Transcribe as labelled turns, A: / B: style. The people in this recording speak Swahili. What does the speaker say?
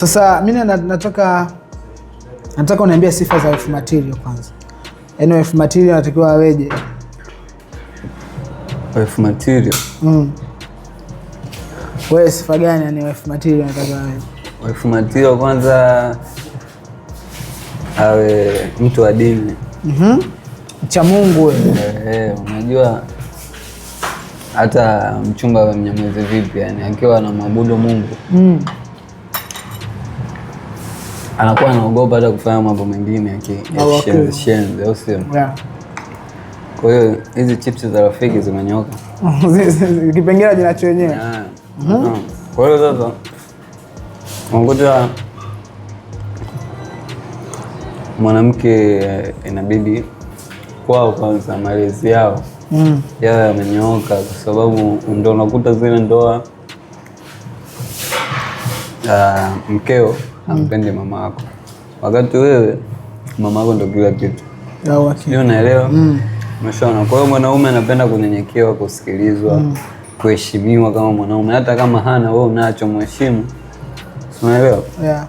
A: Sasa mimi nataka uniambie sifa za wife material kwanza. Yaani wife material anatakiwa aweje?
B: Wife material.
A: Wewe sifa gani yani wife material anatakiwa aweje?
B: Wife material kwanza awe mtu wa dini.
A: Mcha Mungu wewe.
B: Eh, unajua hata mchumba wa Mnyamwezi vipi, yani akiwa anamwabudu Mungu anakuwa anaogopa hata kufanya mambo mengine ya kishenzi shenzi, au sio?
A: Yeah.
B: Kwa hiyo hizi chips za rafiki zimenyoka.
A: Kipengele jinacho wenyewe.
B: Yeah. Kwa hiyo sasa unakuta mwanamke inabidi kwao kwanza malezi yao yawe yamenyooka, kwa sababu ndo unakuta zile ndoa mkeo hampendi mama yako, wakati wewe mama yako ndo kila kitu. Sijui unaelewa? Umeshaona? Kwa hiyo mwanaume anapenda kunyenyekewa, kusikilizwa, kuheshimiwa kama mwanaume, hata kama hana, wewe unacho, mheshimu. Unaelewa?
A: Yeah.